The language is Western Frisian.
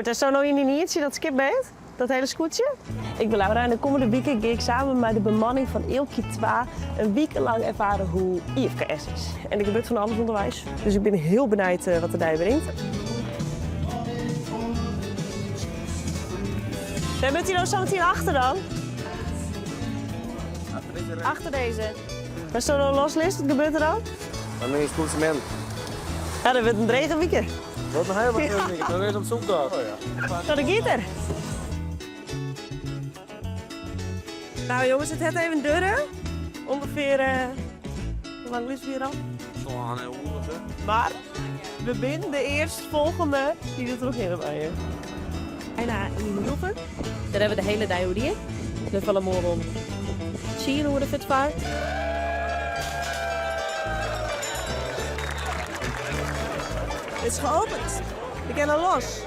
Goed, en zo no yn dyn ientsje dat skip bent? Dat hele skûtsje? Ik bin Laura en de kommende wike gean ik samen mei de bemanning fan Eelkje 2 in wike lang erfaren hoe IFKS is. En der gebeurt fan alles ûnderweis, dus ik bin hiel benijd wat de dei bringt. Wêr moat hy no sametien achter dan? Achter deze. Mar ast no loslist, wat gebeurt der dan? Dan bin ik skûtsjeman. Ja, dat wurdt in drege wike. Wat in hiele drege wike. Dan is op zoektocht. Zo, de giet er. Nou jongens, it hat even duorre. Ungefear, hoe lang lizze we hjir al? Zo'n oere. Mar we binne de earstfolgjende dy't der trochhinne meie. Bijna yn Hylpen. Dêr hawwe we de hiele dei oer dien. We falle moarn om tsien oere fuortfarre. It is geopend. We kinne los.